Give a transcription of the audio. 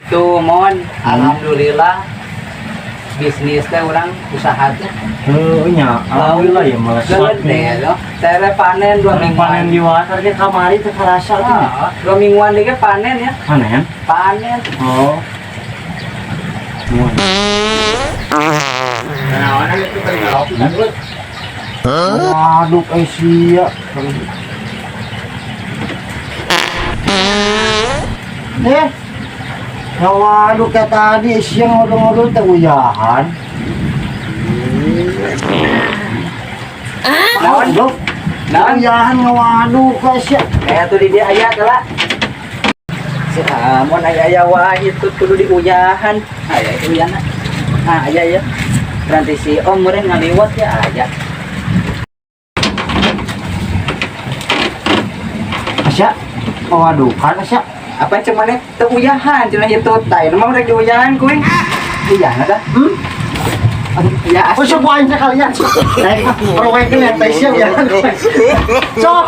Tuh mon, alhamdulillah bisnis teh urang usaha teh. Heuh nya, alhamdulillah ya melesat. Gede loh. Tere panen 2 mingguan. Panen di water ge kamari teh karasa tuh. Ah, 2 mingguan lagi panen ya. Panen? Panen. Oh. Nah, itu kan Waduh, eh sia. Eh, ya waduh kayak tadi siang ngobrol-ngobrol teh uyahan. Naon? Goblok. Naon? Uyahan ngawaduh kayak sia. Kayak tuh di dia aya lah. Si Amon aya aya wae itu kudu diuyahan. Aya itu uyahna. Ah, aya ya. Nanti si Om meureun ngaliwat ya aya. Asya, waduh kan Asya. Apa cuman teu uyahan cenah itu tah. Mah rek diuyahan kuy. Uyahna dah. Hmm? Aduh, ya Oh, sok aing sekalian. Naik prowekeun ya teh sia uyahan. Sok.